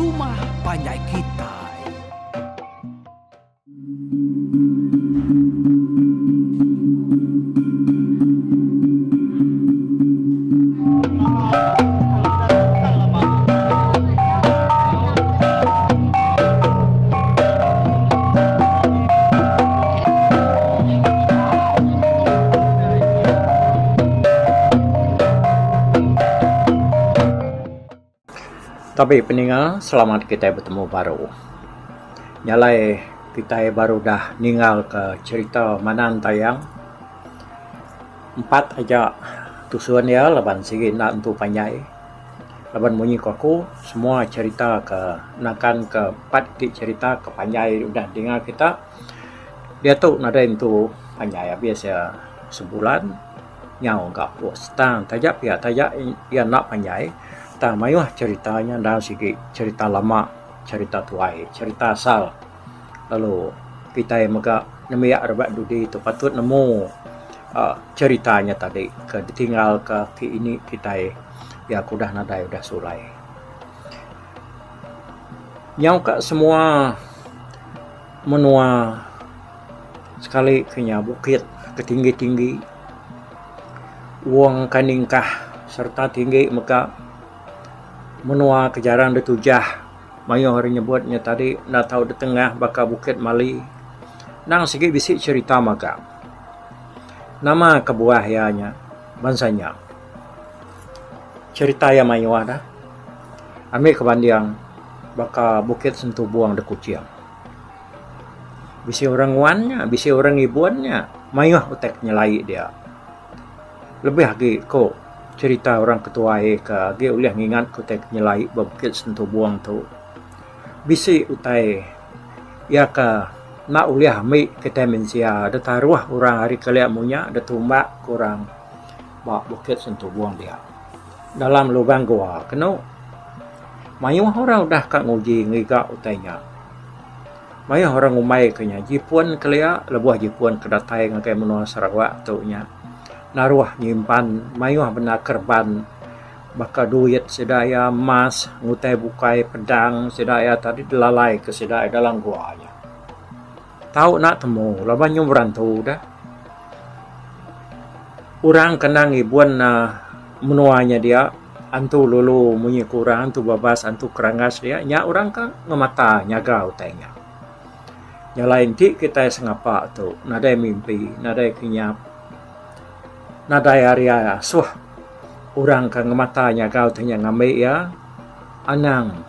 rumah panjai kitai. Tabi peninga selamat kitai betemu baru. Nya alai kitai baru udah ninggal ka cherita Manang Tayang empat aja tusun iya laban sigi enda entu panjai. Laban munyi ku aku semua cherita ke nangkan ke empat iti cherita ke panjai udah dinga kita diatu nadai entu panjai abis iya sebulan nyau ga pus. Tang taja pia taja iya enda panjai tang mayuh cherita nya endang sigi cherita lama cherita tuai cherita asal lalu kitai mega nembiak rebak dudi tu patut nemu uhh cherita nya tadi ke ditinggal ka ti ini kitai. Iya ke udah nadai udah sulai. Nyau ka semua menua sekali ke nya bukit ke tinggi-tinggi wong ka ningkah sereta tinggi mega menua ke jarang ditujah mayuh ari nyebut nya tadi enda tau ditengah baka Bukit Mali nang sigi bisi cherita mega. Nama kebuah iya nya bansa nya. Cherita iya mayuh dah. Ambi ke banding baka Bukit Sentubong da Kuching. Bisi orang nguan nya, bisi orang ngibun nya, mayuh utai ke nyelai dia. Lebih agi ko cherita orang ke tuai ke agi ulih ngingat ke utai ke nyelai ba Bukit Sentubong tu. Bisi utai iya ke enda ulih ambi kitai mensia da taruh orang ari kelia munya da tumbak ke orang. Ba Bukit Sentubong dia. Dalam lubang gua kenu. Mayuh orang udah ka nguji ngiga utai nya. Mayuh orang ngumbai ke nya Jipun kelia lebuh Jipun ke datai ngagai menua Sarawak tu nya naruh nyimpan mayuh bendar kereban baka duit sida iya, emas, utai bukai, pedang sida iya tadi dilalai ke sida iya dalam gua nya. Tau enda temu laban nyau berantu deh. Orang ke endang ngibun uhh menua nya dia antu lulu munyi ku orang antu babas antu kerangas dia nya orang ke ngemata nyaga utai nya. Nya alai enti kitai sengapa tu nadai mimpi nadai kinyap nadai ari asuh orang ke ngemata nyaga utai nya ngambi iya anang.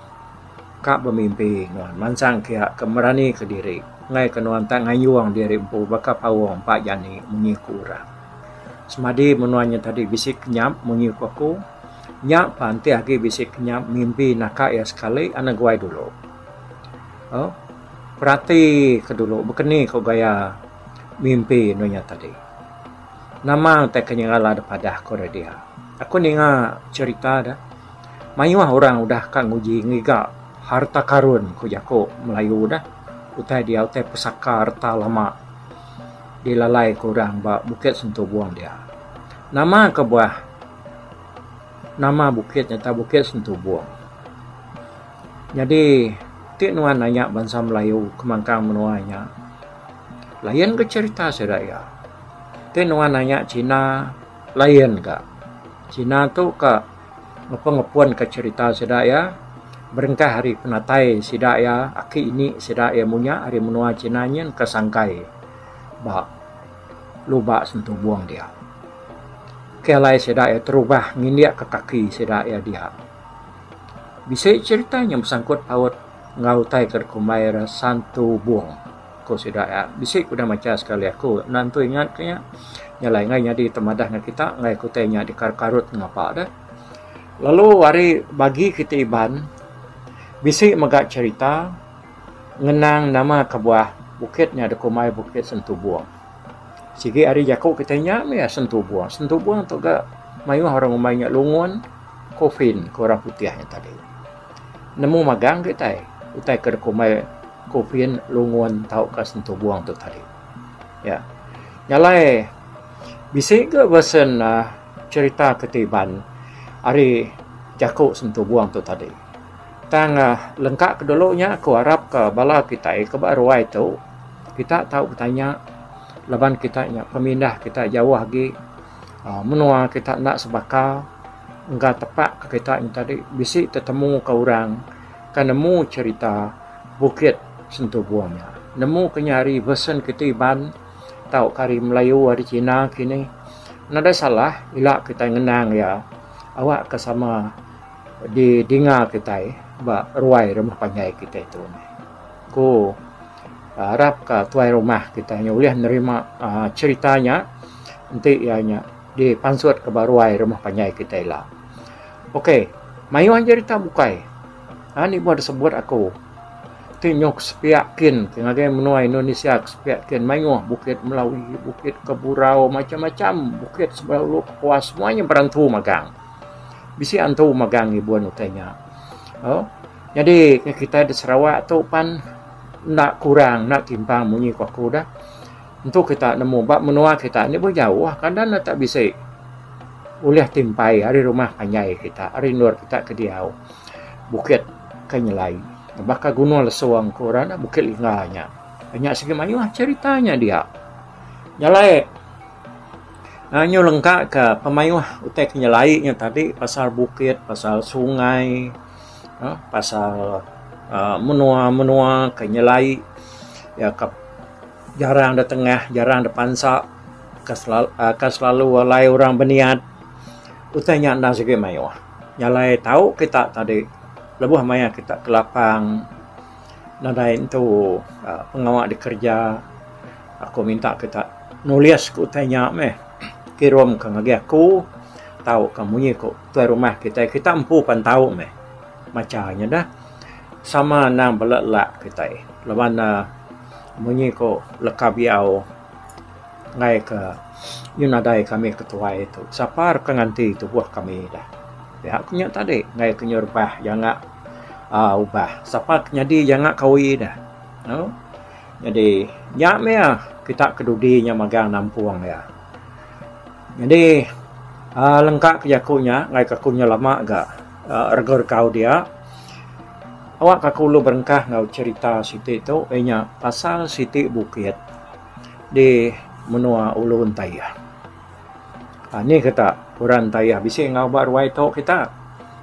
Ka bemimpi nuan mansang kiya ke merani ke diri enggai ke nuan tak ngayung diri empu baka paung empa jani munyi ku orang. Semadi menua nya tadi bisi kenyap munyi ku aku nya pa enti agi bisi kenyap mimpi naka iya sekali anak guai dulu. Au perati ke dulu bekeni ku gaya mimpi anu nya tadi. Nama utai ke nyengala da padah ku re dia. Aku ninga cherita da. Mayuh orang udah ka nguji ngiga harta karun ku jaku Melayu dah utai dia utai pesaka reta lama dilalai ku orang ba Bukit Sentubong dia. Nama kebuah nama bukit nya tau Bukit Sentubong. Nyadi ti nuan nanya bansa Melayu ke mangkang menua nya lain ga cherita sida iya. Ti nuan nanya Cina lain ga. Cina tu ka Ngepun-ngepun ka cherita sida iya, berengkah ari penatai sida iya aki ini sida iya munya ari menua China nyin ke sangkai ba Lubak Sentubong dia. Ke alai sida iya terubah ngindik ka kaki sida iya dia. Bisi cherita nya besangkut paut enggau utai ke dikumbai re Santubong. Ku sida iya, bisi ku udah macha sekali aku enda entu ingat ke nya. Nya alai enggai nyadi temadah ngan kita enggai ku utai nya dikarut-karut ngapa deh. Lalu ari bagi kiti Iban bisi mega cherita ngenang nama kebuah bukit nya dikumbai Bukit Sentubong. Sigi ari jaku kitai nya mih Sentubong. Sentubong tu ga mayuh orang ngumbai nya lungun coffin ku orang putih nya tadi. Nemu magang kitai utai ke dikumbai Kupin Lungun tauka Sentubong tu tadi. Ya. Nya alai bisi ga version uhh cherita ke ti Iban ari jaku Sentubong tu tadi. Tang lengka ke dulu nya aku arap ka bala kitai ke ba ruai tu kita tau betanya laban kita nya pemindah kita jauh agi aaa menua kita enda sebaka engka tepak ke kita nya tadi bisi tetemu ka orang ke nemu cherita Bukit Sentubong nya. Nemu ke nya ari version kitai Iban tauka ari Melayu ari Cina kini nadai salah ila kitai ngenang iya awak ka sama didinga kitai ba ruai rumah panjai kitai tu. Ku arap ka tuai rumah kitai nya ulih nerima aaa cherita nya enti iya nya dipansut ka ba ruai rumah panjai kitai ila. Ok mayuh cherita bukai aaa nibuh disebut aku ti nyuk sepiak kin ngagai menua Indonesia sepiak kin mayuh Bukit Melawi, Bukit Keburau macam-macam bukit sebelah ulu Kapuas semua nya berantu magang. Bisi antu magang ngibun utai nya. Au nyadi kitai di Sarawak tu pan enda kurang enda timpang munyi ku aku dah. Entu kita nemu ba menua kita enda pun jauh kadan ne tak bisi ulih timpai ari rumah panjai kita ari endur kita ke diau bukit ke nyelai baka Gunung Lesong ku orang ne Bukit Lingga nya. Nya sigi mayuh cherita nya dia. Nya alai. Nyu lengka ka pemayuh utai ke nyelai nya tadi pasal bukit, pasal sungai, uhh pasal uhh menua menua ke nyelai iya ka jarang da tengah jarang da pansa ka selalu ka selalu alai orang beniat utai nya endang sigi mayuh. Nya alai tau kita tadi lebuh maya kita ke lapang nadai entu uhh pengawa dikereja. Aku minta kita nulis ke utai nya meh kirum ke ngagai aku tauka munyi ku tuai rumah kitai kita empu pan tau meh macha nya dah sama anang bala lak kitai laban ne munyi ku leka biau enggai ke nyu nadai kami ke tuai tu sapa ke nganti tubuh kami dah. Pia ku nya tadi enggai ke nyu rebah janga aaa ubah sapa ke nyadi janga kawi dah. Nyadi nya meh iya kita ke dudi nya magang nampung iya. Nyadi aaa lengka ke jaku nya ngagai ke aku nya lama ga aaa regau-regau dia awak ka aku lalu berengkah enggau cherita siti tu iya nya pasal siti bukit di menua Ulu Entayah. Aaa nih kita orang Entayah bisi enggau ba ruai tu kita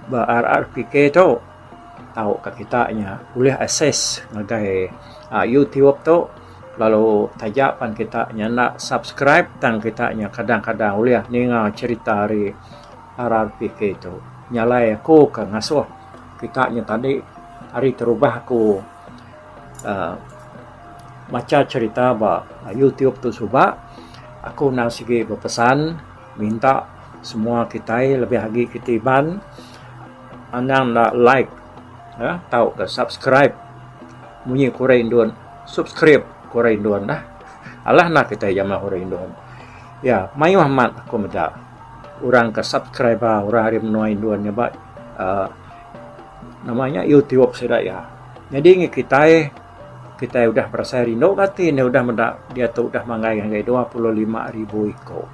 ba RRPK tu. Tauka kita nya ulih akses ngagai aaa YouTube tu lalu taja pan kita nya enda subscribe tang kita nya kadang-kadang ulih ninga cherita ari RRPK tu. Nya alai aku ke ngasuh kita nya tadi ari terubah aku aaa macha cherita ba YouTube tu suba aku endang sigi bepesan minta semua kitai lebih agi kitai Iban. Anang enda like tauka subscribe munyi ku orang indon subscribe ku orang indon lah. Alah nah kitai jamah orang indon. Ya mayuh amat aku meda orang ke subscriber orang ari menua indon nya ba uhh nama nya YouTube sida iya. Nyadi ngi kitai, kitai udah berasai rindu ga ati ne udah meda diatu udah manggai ngagai 25 ribu iko.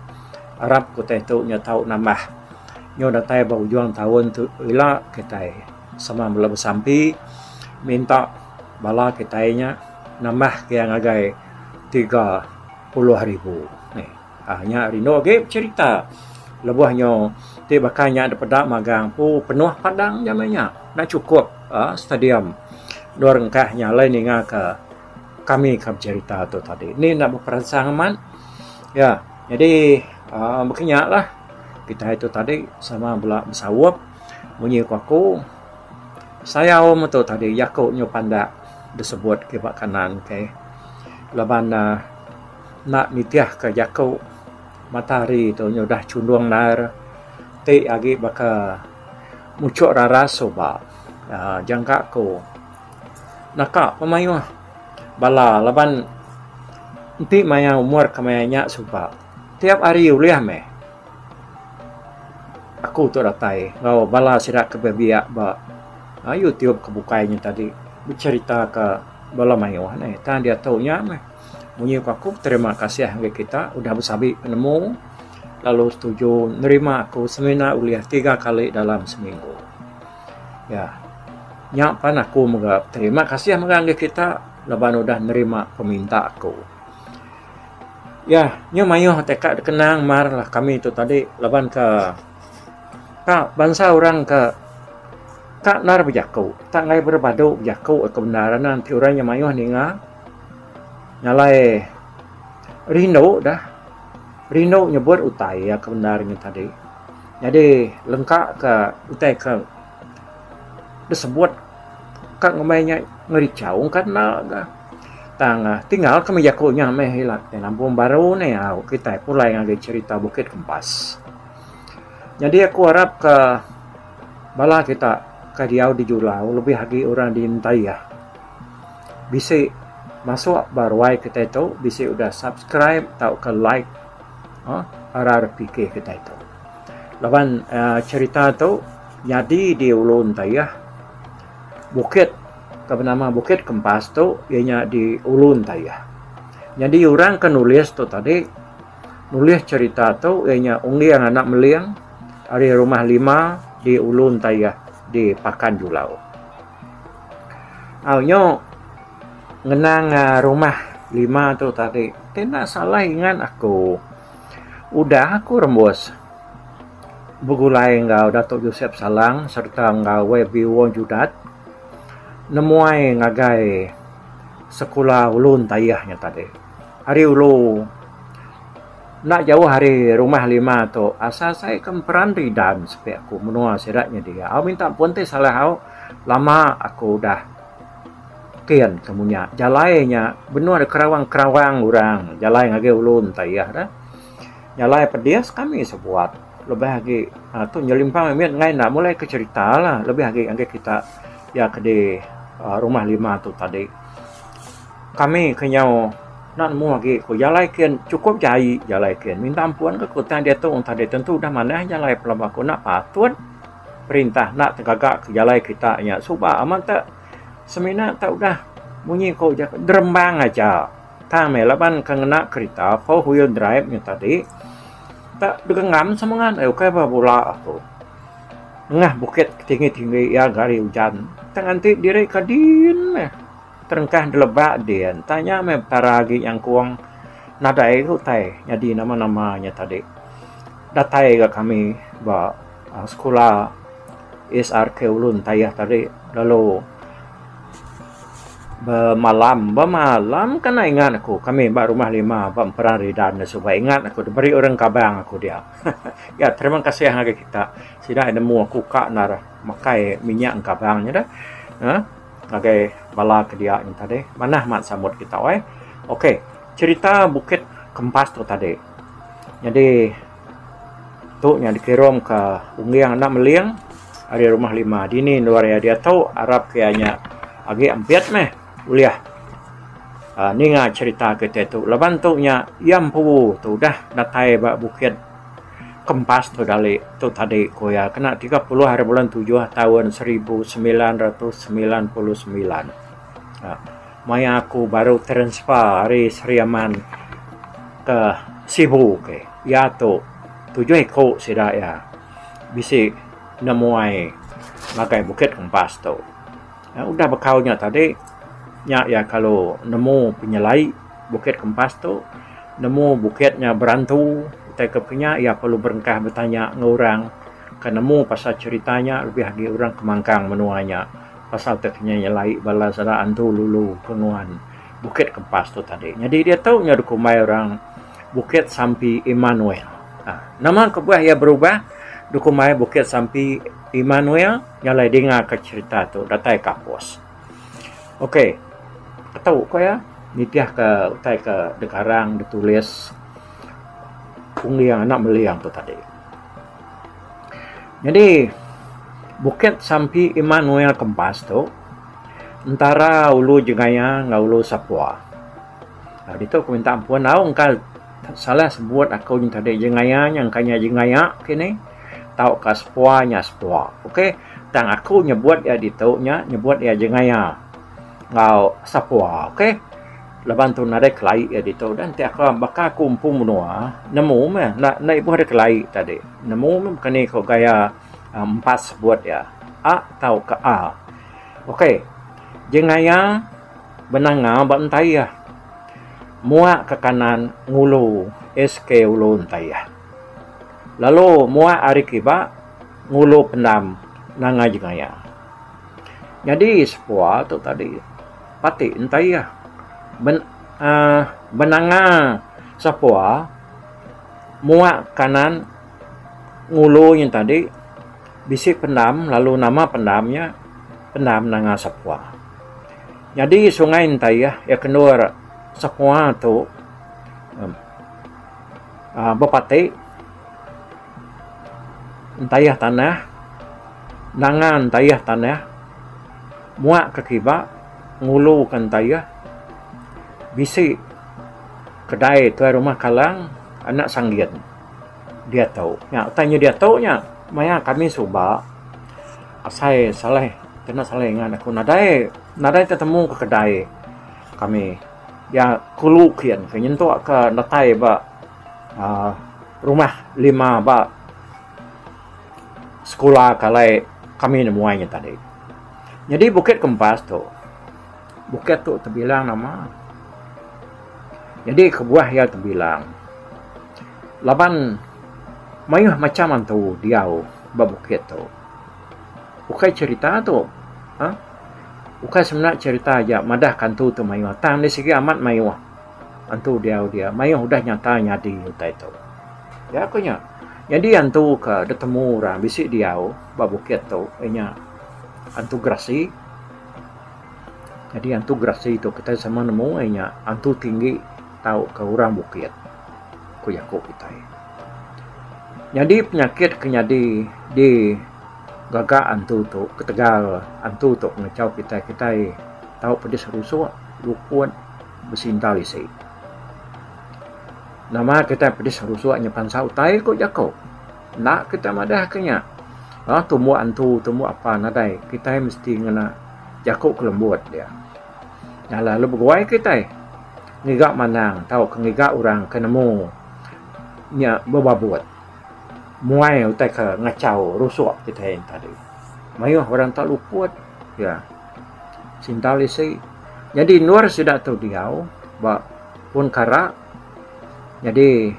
Arap ku utai tu nya tau nambah. Nyau datai ba ujung taun tu ila kitai sama bela besampi minta bala kitai nya nambah ke iya ngagai 30,000. Aaa nya rindu agi becherita lebuh nyu ti baka nya dipeda magang empu penuh padang nya meh nya enda chukup aaa stadium endur engkah nya alai ninga ka kami ka becherita tu tadi. Ni enda beperansang amat ya jadi aaa baka nya lah. Kitai tu tadi sama bela besaup munyi ku aku sayau metu tadi jaku nyu pandak disebut kiba kanan kai laban ne enda nitih ka jaku matahari tu nyu udah chundung ndar ti agi baka muchuk raras suba uhh jangka ku naka pemayuh bala laban enti maya umur ke maya nya suba. Tiap hari ulih meh aku tu datai enggau bala sida ke bebiak ba YouTube ke bukai nya tadi becherita ka bala mayuh neh. Tang diatu nya meh munyi ku aku beterima kasih ngagai kita udah besabi penemu lalu setuju nerima aku semina ulih tiga kali dalam seminggu. Ya. Nya pan aku mega beterima kasih mega ngagai kita laban udah nerima peminta aku. Yah, nyu mayuh tai ka dikenang mar lah kami tu tadi laban ke ka bansa orang ke ka endar bejaku tak enggai berebadu bejaku ke bendar ne enti orang nya mayuh ninga nyalai rindu dah rindu nyebut utai iya ke bendar nya tadi. Nyadi lengka ka utai ke disebut ka ngumbai nya ngerichau ka enda ga. Tang tinggal ke meh jaku nya meh ila kitai nampung baru nih au kitai pulai ngagai cherita Bukit Kempas. Nyadi aku arap ka bala kita ke diau di Julau lebih agi orang di Entayah bisi masuk ba ruai kitai tu bisi udah subscribe tauka like uhh RRPK kitai tu. Laban uhh cherita tu nyadi di ulu Entayah bukit ke benama Bukit Kempas tu iya nya di ulu Entayah. Nyadi orang ke nulis tu tadi nulis cherita tu iya nya Unging anak Meling ari Rumah Lima di ulu Entayah di Pakan Julau. Au nyu ngenang Rumah Lima tu tadi ti enda salah ingat aku udah aku rembus begulai enggau Dato Joseph Salang sereta enggau YB Wong Judat nemuai ngagai sekula ulu Entayah nya tadi. Ari ulu enda jauh ari rumah lima tu asal sai ke emperan ridan sepi aku menua sida nya dia. Au minta ampun ti salah au lama aku udah kin ke munya. Jalai nya benung dek kerawang-kerawang orang jalai ngagai ulu Entayah dah. Jalai pedis kami sebuat lebih agi uhh tu nyelimpang mit enggai enda mulai ke cerita lah lebih agi ngagai kita iya ke di uhh rumah lima tu tadi. Kami ke nyau enda nemu agi ku jalai kin chukup jai jalai kin minta ampun ka ku tang diatu tadi tentu udah manah jalai pelaba ku enda patut perintah enda tegaga ke jalai kita nya suba amat te semina te udah munyi ku jaku derembang aja. Tang meh laban ke ngena kerita four wheel drive nya tadi tak degengam semengat ai ukai ba bula aku. Nengah bukit ke tinggi-tinggi iya ga ari ujan tang nganti diri ke din meh terengkah dilebak din. Tang nya meh petara agi nyangkung nadai ga utai nyadi nama-nama nya tadi. Datai ga kami ba sekula SRK Ulun Tayah tadi lalu Bemalam, bemalam ka enda ingat aku kami ba rumah lima ba Emperan Ridan da suba ingat aku diberi orang kabang aku dia. Ya terima kasih ngagai kita sida nemu aku ka endar makai minyak engkabang nya dah uhh ngagai bala ke dia nya tadi manah amat sambut kita weh. Ok cherita Bukit Kempas tu tadi nyadi Tu nya dikirum ka Unging anak Meling ari Rumah Lima. Dini endur iya diatu arap ke iya nya agi ampit meh ulih uhh ninga cherita kitai tu. Laban tu nya iya empu tu udah datai ba Bukit Kempas tu dali tu tadi ku iya kena 30 hari bulan tujuh taun 1999. uhh Maya aku baru transfer ari Sri Aman ke Sibu ke iya tu tujuh iku sida iya bisi nemuai ngagai Bukit Kempas tu. Udah bekau nya tadi nya iya kalu nemu penyelai Bukit Kempas tu nemu bukit nya berantu utai ke pekenya iya perlu berengkah betanya enggau orang ke nemu pasal cherita nya lebih agi orang ke mangkang menua nya. Pasal te kinya nyelai bala sida antu lulu ke nguan Bukit Kempas tu tadi. Nyadi diatu nya dikumbai orang Bukit Sampi Emmanuel. Ha, nama kebuah iya berubah dikumbai Bukit Sampi Emmanuel? Nya alai dinga ka cherita tu datai ka apus. Okey, ketu ko iya nitih ka utai ke dikarang ditulis Ungling anak Meling tu tadi. Nyadi Bukit Sampi Emmanuel Kempas tu entara ulu Jengaya enggau ulu Sapua. Ditu ku minta ampun au engka salah sebut aku nya tadi Jengaya nya engka nya Jengaya kini tauka Sepua nya Sepua. Ok tang aku nyebut iya ditu nya nyebut iya Jengaya enggau Sapua ok. Laban tu nadai kelai iya ditu dah enti aku baka aku empu menua nemu meh enda enda ibuh deh kelai tadi nemu meh baka ni ko gaya empas sebut iya a tauka a. Ok. Jengaya benanga ba Entayah. Muak ke kanan ngulu SK Ulu Entayah. Lalu muak ari kiba ngulu pendam Nanga Jengaya. Nyadi sepua tu tadi pati Entayah. Ben uhh benanga sepua muak kanan ngulu nya tadi bisi pendam lalu nama pendam nya pendam Nanga Sapua. Nyadi sungai Entayah iya ke endur Sapua tu uhh bepati Entayah tanah nanga Entayah tanah muak ke kiba ngulu ke Entayah bisi kedai tuai rumah Kalang anak Sanggin. Diatu nya utai nya diatu nya maya kami suba asai saleh kena saleh ngan aku nadai nadai tetemu ke kedai kami iya kulu kin ke nyentuk ke datai ba uhh rumah lima ba sekula ke alai kami nemuai nya tadi. Nyadi Bukit Kempas tu bukit tu tebilang nama. Nyadi kebuah iya tebilang laban mayuh macham antu diau ba bukit tu. Ukai cherita tu uhh ukai semina cherita aja madah ka antu tu mayuh tang enda sigi amat mayuh antu diau dia mayuh udah nyata nyadi utai tu. Ya ku nya nyadi antu ka da temu orang bisi diau ba bukit tu iya nya antu gerasi. Nyadi antu gerasi tu kitai sama nemu iya nya antu tinggi tauka orang bukit ku jaku kitai. Nyadi penyakit ke nyadi di gaga antu tu ketegal antu tu ngachau kitai kitai tau pedis rusuk luput besintal isi. Nama kitai pedis rusuk nya pansa utai ku jaku. Enda kitai madah ke nya. Aaa tumbuk antu tumbuk apa nadai kitai mesti ngena jaku ke lembut dia. Nya lalu beguai kitai ngiga manang tauka ngiga orang ke nemu nya bebabut muai utai ke ngachau rusuk kitai yen tadi. Mayuh orang tau luput iya sintal isi. Nyadi endur sida tu diau ba pun kara nyadi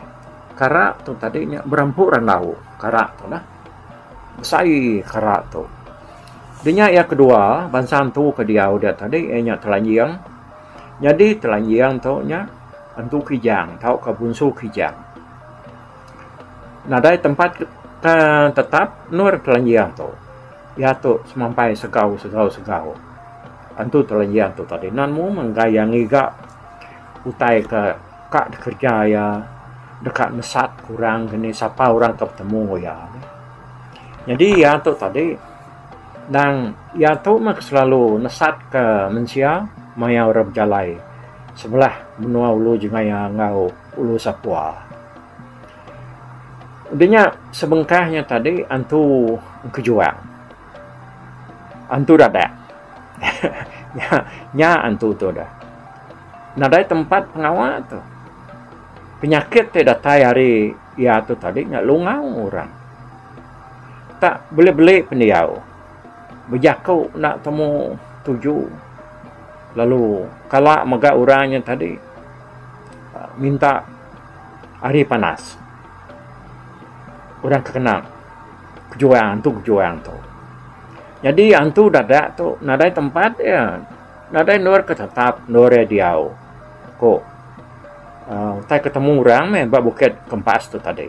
kara tu tadi nya berampu randau kara tu lah. Besai kara tu. Dinya iya kedua bansa antu ke diau dia tadi iya nya telanjing. Nyadi telanjing tu nya antu kijang tauka bunsu kijang. Nadai tempat ke tetap endur telanjing tu. Iya tu semampai segau segau segau. Antu telanjing tu tadi nan mu menggai iya ngiga utai ke ka dikereja iya deka nesat ke orang ke ni sapa orang ke betemu iya. Nyadi iya tu tadi endang iya tu meh selalu nesat ke mensia maya orang bejalai sebelah menua ulu jengaya enggau ulu sapua. Udah nya sebengkah nya tadi antu engkejuang. Antu dadak. Nya nya antu tu dah. Nadai tempat pengawa tu. Penyakit ti datai ari iya tu tadi nya lungau orang. Tak beli-beli pendiau. Bejaku enda temu tuju. Lalu kala mega orang nya tadi minta hari panas. Orang ke kena kejuang antu kejuang tu. Nyadi antu dadak tu nadai tempat iya. Nadai endur ke tetap endur iya diau ku uhh utai ke temu orang meh ba bukit kempas tu tadi.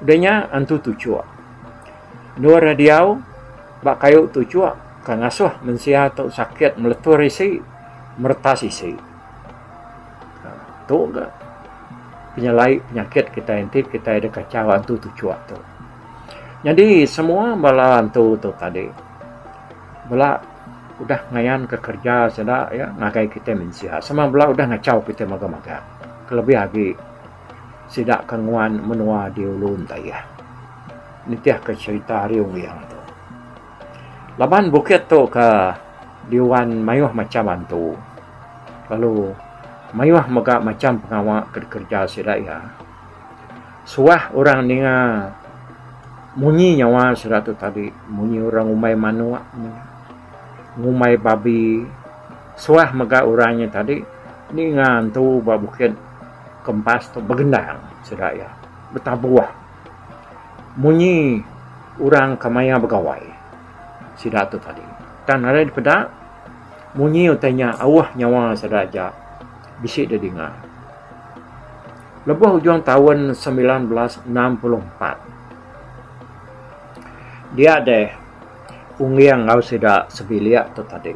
Udah nya antu tuchuk. Endur iya diau ba kayu tuchuk ke ngasuh mensia tu sakit meletur isi meretas isi. Tu ga penyelai penyakit kitai enti kitai da kachau antu tuchuk tu. Nyadi semua bala antu tu tadi bala udah ngayan ka kerja sida iya ngagai kitai mensia sama bala udah ngachau kitai magang-magang kelebih agi sida ke nguan menua di ulu entayah nitih ka cherita ari Unging tu. Laban bukit tu ka diuan mayuh macham antu lalu mayuh mega macham pengawa ke dikereja sida iya. Suah orang ninga munyi nyawa sida tu tadi munyi orang ngumbai manuk. ngumbai babi. Suah mega orang nya tadi ninga antu ba Bukit Kempas tu begendang sida iya betabuh munyi orang ke maya begawai sida tu tadi. Tang nadai dipeda munyi utai nya auh nyawa sida aja bisi didinga. Lebuh ujung taun 1964 dia deh Unging enggau sida sebilik tu tadi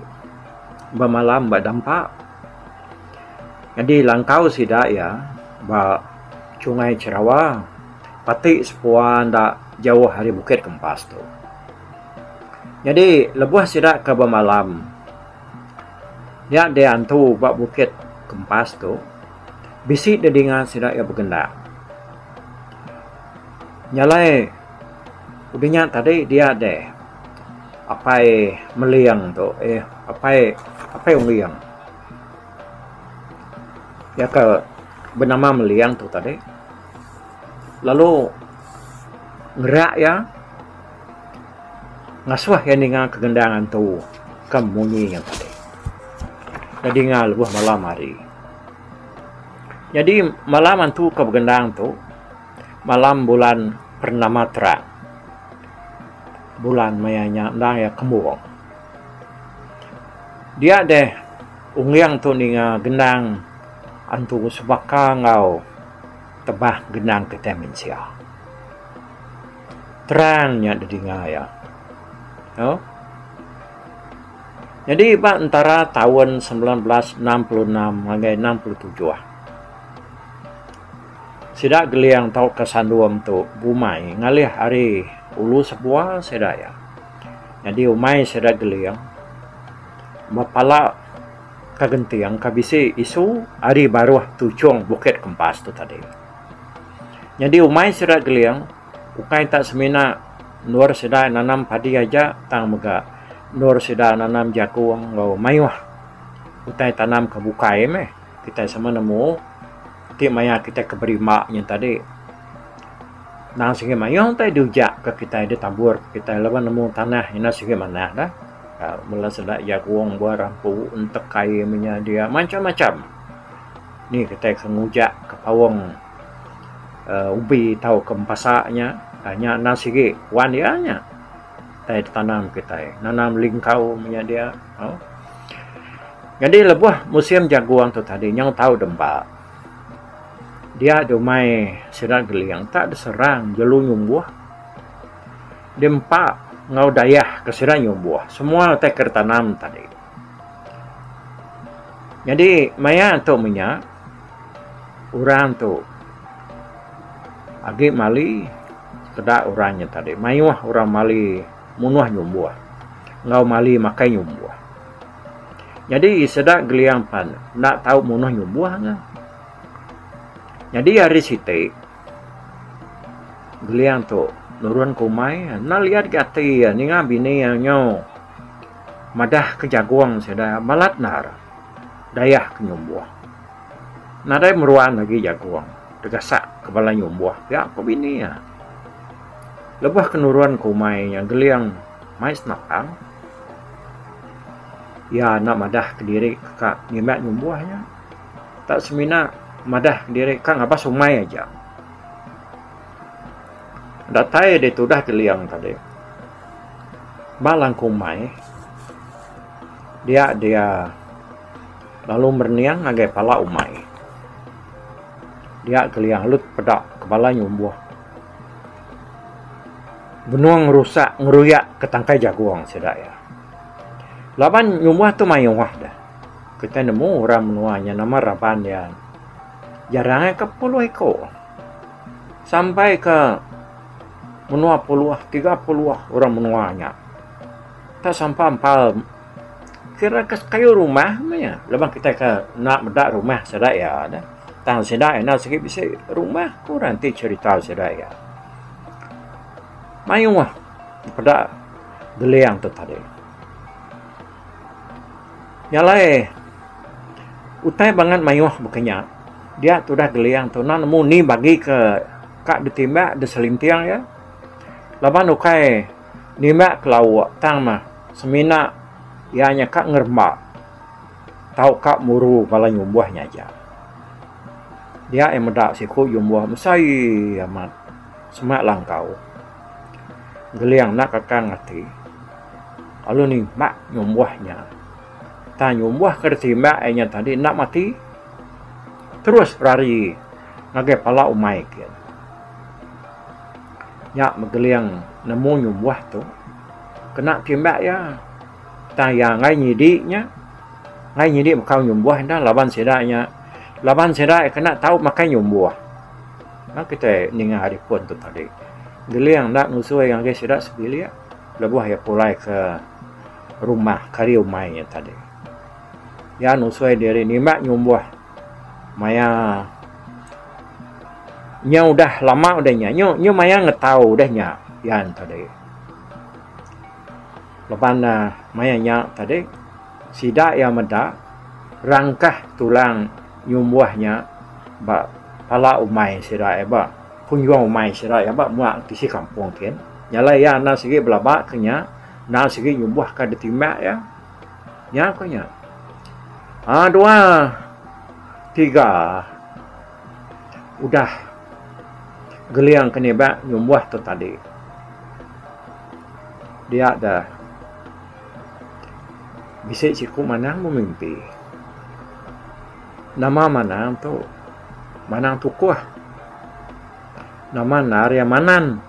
bemalam ba dampa. Nyadi langkau sida iya ba Sungai Cherawa pati sepua enda jauh ari Bukit Kempas tu. Nyadi lebuh sida ke bemalam nya deh antu ba Bukit Kempas tu bisi didinga sida iya begendak. Nya alai udah nya tadi dia deh apai meling tu eh apai apai unging iya ke benama meling tu tadi lalu ngerak iya ngasuh iya ninga ke gendang antu ke munyi nya tadi. Dinga lebuh malam hari. Nyadi malam antu ke begendang tu malam bulan pernama terang. Bulan maya nya endang iya kembung. Dia deh unging tu ninga gendang antu sebaka enggau tebah gendang kitai mensia. Terang nya didinga iya. Au. Nyadi ba entara taun 1966 ngagai 67 sida Geling tauka Sandum tu bumai ngalih ari ulu sebua sida iya. Nyadi umai sida Geling bepala ka genting ka bisi isu ari baruh tuchong Bukit Kempas tu tadi. Nyadi umai sida Geling ukai tak semina endur sida nanam padi aja tang mega endur sida nanam jagung enggau mayuh utai tanam ke bukai meh. Kitai sama nemu ti maya kitai ke berimba nyin tadi nang sigi mayuh utai diujak ke kitai ditabur ke kitai laban nemu tanah ina sigi manah dah. Bala sida jagung buah rampu entekai menya dia macam-macam. Ni kitai ke ngujak ke paung uhh ubi tauka empasa nya nya endang sigi wan iya nya. Utai ditanam kitai nanam lingkau menya dia. Nyadi lebuh musim jagung tu tadi nyau tau demba dia dumai sida geling tak diserang jelu nyumbuh diempa enggau dayah ke sida nyumbuh semua utai ke ditanam tadi. Nyadi maya tu menya orang tu agi mali sekeda orang nya tadi mayuh orang mali munuh nyumbuh enggau mali makai nyumbuh. Nyadi sida geliang pan enda tau munuh nyumbuh ne. Nyadi hari siti geliang tu nurun ke umai enda liat ga ati iya ninga bini iya nyau madah ke jagung sida balat endar dayah ke nyumbuh. Nadai meruan agi jagung degasak ke bala nyumbuh pia ku bini iya. Lebuh ke nurun ke umai nya Geling mai senapang iya enda madah kediri ke ka ngimbak nyumbuh nya. Tak semina madah kediri ka ngabas umai aja. Datai ditudah Geling tadi ba langkau umai dia dia. Lalu merening ngagai pala umai. Dia keliang lalu tepeda ke bala nyumbuh. Benung ngerusak ngeruyak ke tangkai jagung sida iya. Laban nyumbuh tu mayuh deh. Kitai nemu orang menua nya nama raban iya. Jarang iya ke puluh iku. Sampai ke menua puluh, 30 orang menua nya. Tak sampai empal Kira ke sekayu rumah meh iya laban kitai ke enda meda rumah sida iya deh. Tang sida enda sigi bisi rumah ku orang ti cherita sida iya. Mayuh peda geling tu tadi. Nya alai utai bangat mayuh baka nya dia tudah geling tu enda nemu ni bagi ke ka ditimbak diselinting iya laban ukai nimbak ke lauk tang mah. Semina Iya nya ka ngeremba tauka muru bala nyumbuh nya aja. Dia iya meda siku nyumbuh mesai amat semak langkau. Geling enda kakang ati lalu nimbak nyumbuh nya. Tang nyumbuh ke ditimbak iya nya tadi enda mati terus rari ngagai pala umai kin. Nya Megeling nemu nyumbuh tu kena timbak iya. Tang iya enggai nyidi nya, enggai nyidi bekau nyumbuh enda laban sida nya laban sida iya kena tau makai nyumbuh. Enda kitai ninga ari pun tu tadi. Geling enda nusui ngagai sida sebilik lebuh iya pulai ke rumah ke ari umai iya tadi. Iya nusui diri nimbak nyumbuh maya nya udah lama udah nya nyu nyu maya ngetau udah nya iya tadi. Laban maya nya tadi sida iya meda rangkah tulang nyumbuh nya ba pala umai sida iya ba punjung umai sida iya ba mua tisi kampung kin. Nya alai iya enda sigi belaba ke nya enda sigi nyumbuh ka ditimbak iya. Nya ku nya. Aaa dua tiga udah geling ke nibak nyumbuh tu tadi. Dia da bisi siku manang bemimpi. Nama manang tu manang tukuh. Nama endar iya manan.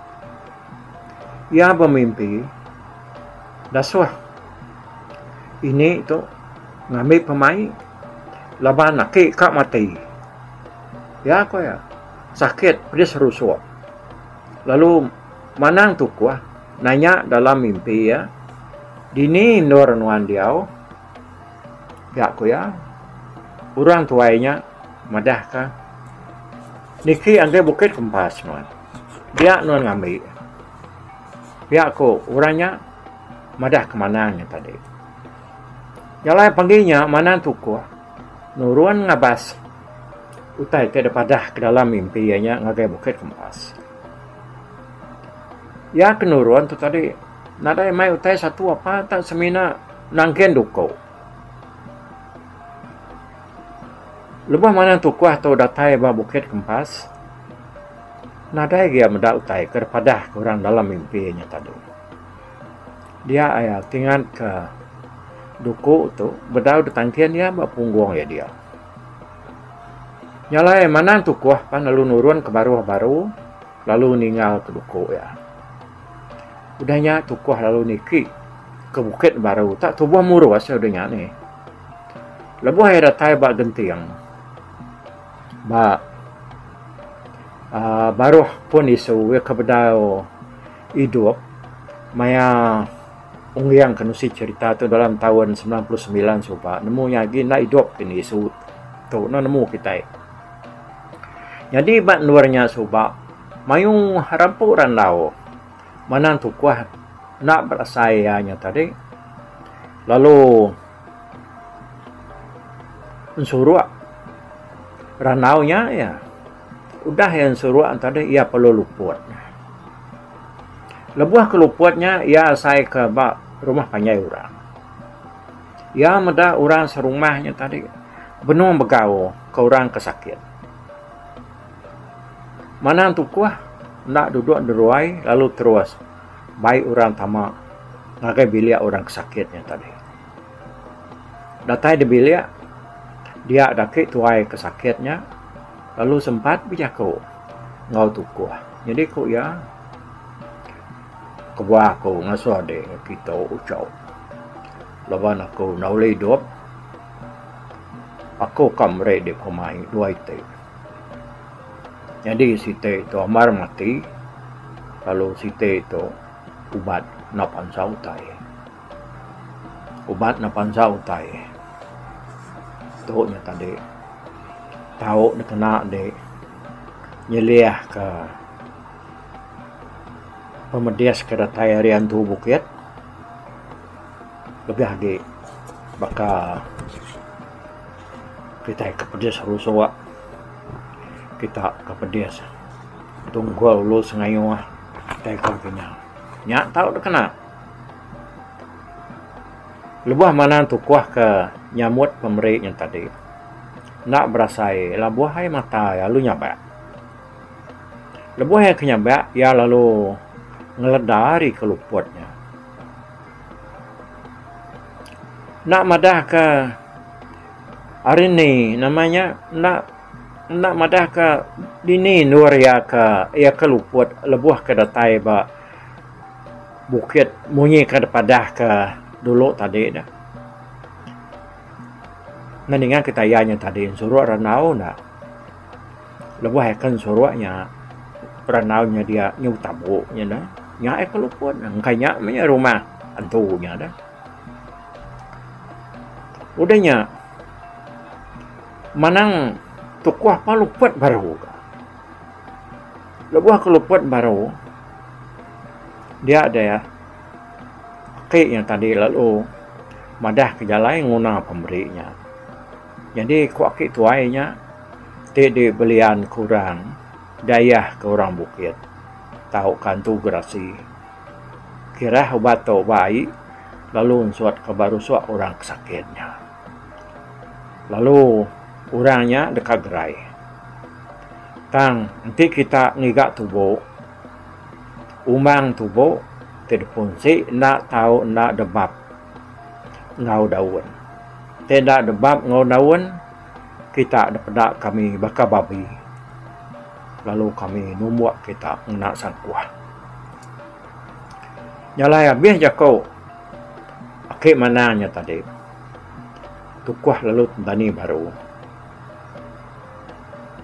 Iya bemimpi dasuh ini tu ngambi pemai laban aki ka mati. Iya ku iya sakit pedis rusuk. Lalu manang tukuh nanya dalam mimpi iya, Dini endur nuan diau? Pia ku iya. Orang tuai nya madahka, Niki ngagai Bukit Kempas nuan. Dia nuan ngambi. Pia ku orang nya madahka manang nya tadi. Jalai pagi nya manang tukuh nurun ngabas. Utai ti dipadah ke dalam mimpi iya nya ngagai Bukit Kempas. Iya ke nurun tu tadi nadai mai utai satu apa tak semina nangkin duku. Lebuh manah tukuh tu datai ba Bukit Kempas nadai gia meda utai ke dipadah ke orang dalam mimpi iya nya tadi. Dia iya tingat ke duku tu bedau ditangkin iya ba punggung iya dia. Nya alai manang tukuh pan lalu nurun ke baruh baru lalu ninggal ke duku iya. Udah nya tukuh lalu niki ke bukit baru tak tubuh murus iya udah nya nih. Lebuh iya datai ba genting ba aaa baruh pun isu iya ke bedau idup maya Ungging ke nusi cherita tu dalam taun 99 suba nemu iya agi enda idup ke isu tu enda nemu kitai. Nyadi ba endur nya suba mayuh rampu randau manang tukuh enda berasai iya nya tadi lalu ensuruk randau nya iya. Udah iya ensuruk tadi iya perlu luput. Lebuh ke luput nya iya asai ke ba rumah panjai orang. Iya meda orang serumah nya tadi benung begau ke orang ke sakit. Manang tukuh enda duduk deruai lalu terus bai orang tama ngagai bilik orang ke sakit nya tadi. Datai di bilik dia daki tuai ke sakit nya lalu sempat bejaku enggau tukuh. Nyadi ku iya, Kebuah aku ngasuh adik kitu uchu laban aku enda ulih idup. Aku ka meri dik pemai dua iti. Nyadi siti tu amar mati lalu siti tu ubat enda pansa utai. Ubat ne pansa utai tu nya tadi tau ne kena indi nyeliah ka pemedis ka datai ari antu bukit lebih agi baka kitai ke pedis rusuk kita ke pedis tunggul ulu sengayuh kitai ke kinya nya tau ne kena. Lebuh manang tukuh ke nyambut pemeri nya tadi, enda berasai labuh ai mata iya lalu nyabak. Lebuh iya ke nyabak, iya lalu ngeleda ari ke luput nya. Enda madah ke ari ni nama nya enda enda madah ke dini endur iya ke iya ke luput lebuh ke datai ba bukit munyi ke dipadah ke dulu tadi ne. Enda ninga kita iya nya tadi suruk randau enda. Lebuh iya ke suruk nya randau nya dia nyu betabu nya ne. Nya iya ke luput engka nya meh rumah antu nya deh. Udah nya manang tukuh pa luput baru ka. Lebuh ke luput baru dia deh aki nya tadi lalu madah ke jalai nguna pemeri nya. Nyadi ku aki tuai nya ti dibelian ke orang dayah ke orang bukit tauka antu gerasi. Kirah ubat tu ba ai lalu ensut ke ba rusuk orang ke sakit nya. Lalu orang nya deka gerai. Tang enti kita ngiga tubo, umang tubo ti dipunsi enda tau enda debap enggau daun. Ti enda debap enggau daun kita dipeda kami baka babi lalu kami numbuk kita ngena sangkuh. Nya alai abih jaku aki manang nya tadi tukuh lalu tentani baru.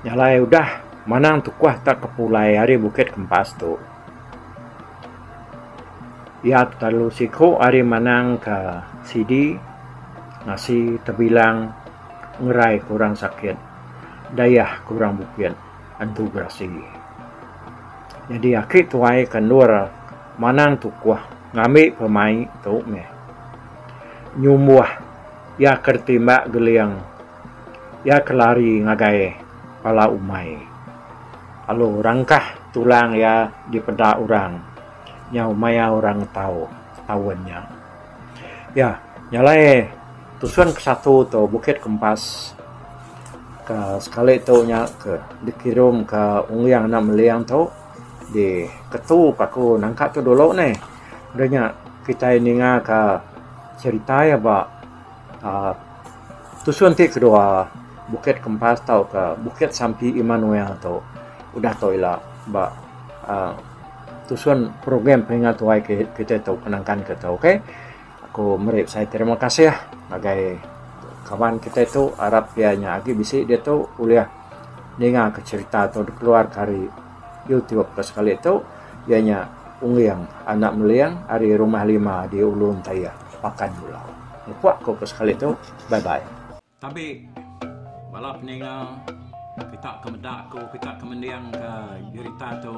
Nya alai udah manang tukuh tak ke pulai ari Bukit Kempas tu. Iya telalu siku ari manang ke sidi ngasi tebilang ngerai ke orang sakit dayah ke orang bukit Antu Gerasi. Nyadi aki tuai ke endur manang tukuh ngambi pemai tu meh nyumbuh iya ke ditimbak geling. Iya ke lari ngagai pala umai lalu rangkah tulang iya dipeda orang nyau maya orang ngetau taun nya. Iya nya alai tusun ke satu tu Bukit Kempas ke sekali tu nya ke dikirum ka Ungling anak Meling tu di ketu ka aku nangka tu dulu neh. Udah nya kitai ninga ka cherita iya ba uhh Tusun ti kedua, Bukit Kempas tauka Bukit Sampi Emmanuel tu udah tu ila ba uhh tusun program pengingat tuai kitai tu nangkan ke tu ok. Aku meri besai terima kasih ngagai kaban kitai tu arap iya nya agi bisi diatu ulih ninga ke cherita tu dikeluar ke ari YouTube ke sekali tu iya nya Ungling anak Meling ari Rumah Lima di Ulu Entayah Pakan Julau. Mupuk ku ke sekali tu. Bye bye. Tabi bala peninga kita ke meda aku kita ke mending ke jerita tu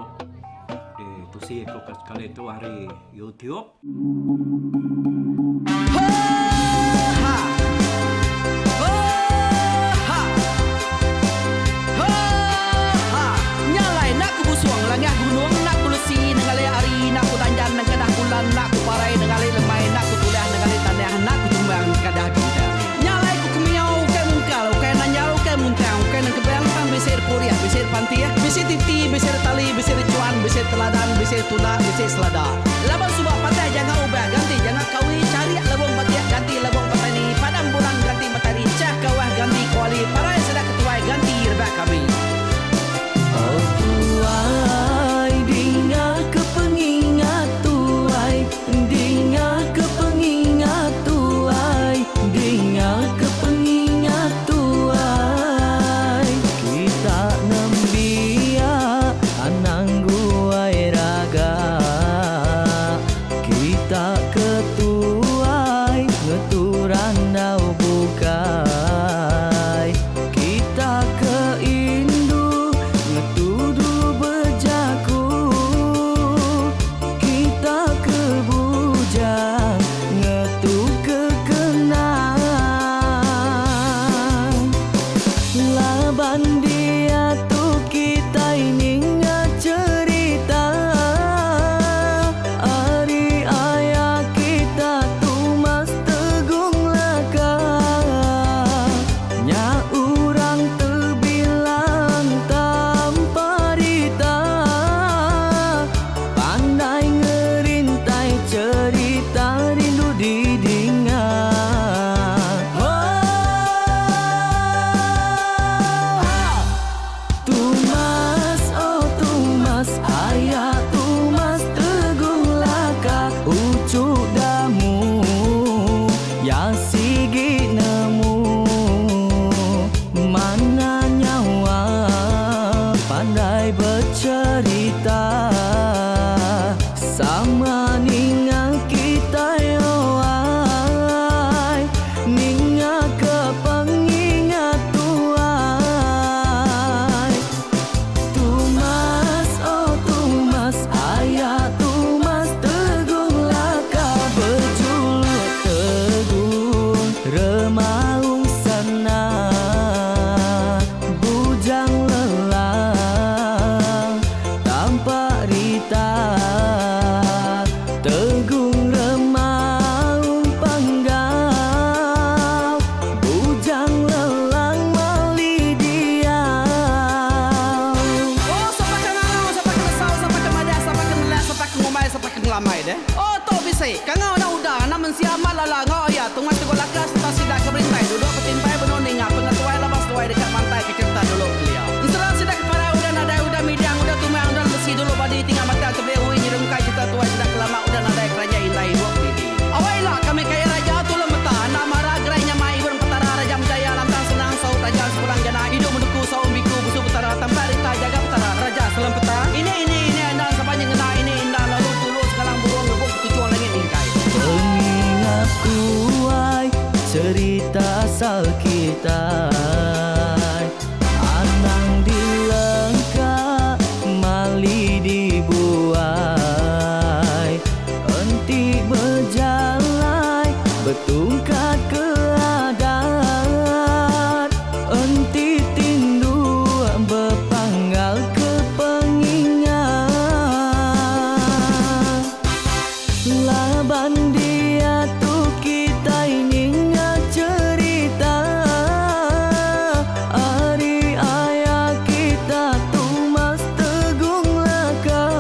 di tusi aku ke sekali tu ari YouTube. Nya alai enda ku busung langah gunung enda ku lesi nengali hari enda ku danjan nengkedah bulan enda ku parai nengali lemai enda ku tulah nengali tanah enda ku tumbang nengkadah bintang. Nya alai ku kemiau ukai mungkal ukai nanjal ukai muntang ukai nengkebang tang bisi repurih bisi repantih bisi titi bisi retali bisi rechuan bisi teladan bisi tunda bisi selada. Laban suba patah janga ubah ganti janga kawi charik lebung batik ganti lebung petani padam bulan ganti matari chah kawah ganti kuali parai sida ketuai ganti rebak kami. Oh tuai dinga ke pengingat tuai dinga ke pengingat tuai dinga ke pengingat tuai kita nembiak anang guai raga kita ke. Lala enggau Aya Tungas Teguh Laka sereta sida ke berintai duduk betimpai benung ninga pengetuai laban seduai deka mantai ke cherita dulu kelia. Ensera sida ke parai udah nadai udah midang udah tumang udah lesi dulu badi tinggal batang tebeli ui nyerungkai cherita tuai sida ke lama udah nadai keranjai indai idup didi. Awai ila kami kaya raja tulung meta enda mara gerai nyamai ibun petara raja menjaya lantang senang saut raja sepulang jana idup menuku saum biku busu petara tampak rita jaga petara raja selempeta ini ini ini enda saban nyengena ini enda lalu tulu sekalang burung ngebuk ketuchung langit mingkai. Pengingat tuai cerita asal kitai Anang dilengka mali dibuai Enti bejalai betungkat ke adat Enti tinduk bepanggal ke pengingat Laban diatu kitai ninga cherita ari aya kita Tumas Tegung Laka.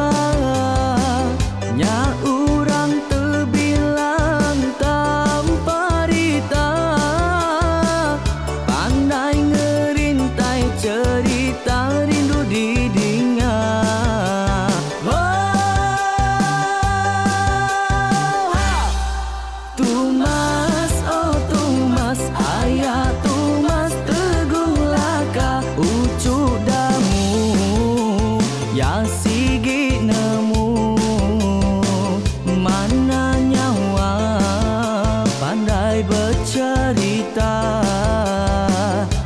Nya orang tebilang tanpa rita Pandai ngerintai cherita rindu didinga. Oh, Tumas, oh Tumas, ayah Tumas Teguh Laka, uchu damu, ya sigi nemu mana nyawa pandai bercerita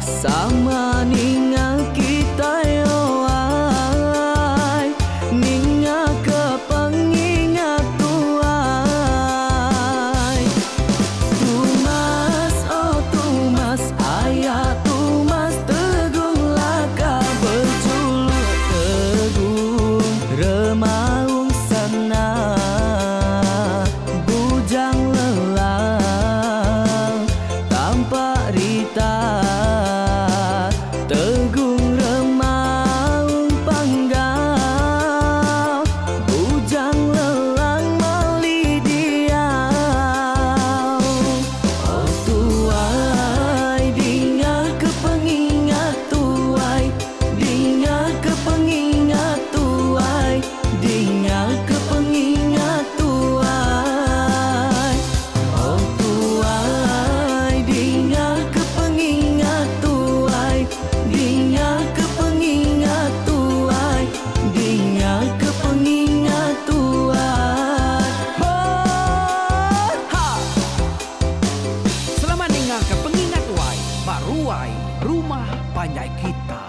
sama ninga kitai owai ninga ke pengingat tuai Tumas oh Tumas ayah Tumas Teguh Laka berjuluk Teguh Remaung Sana Bujang Lelang Tampak Rita Tegung Remaung Panggau Bujang Lelang Mali Diau Oh tuai dinga ke pengingat tuai Dinga ke pengingat tuai Dinga ke pengingat tuai Oh tuai dinga ke pengingat tuai Dinga ke pengingat tuai Dinga ke pengingat tuai Oh ha Selamat ninga ke pengingat tuai ba ruai rumah panjai kita.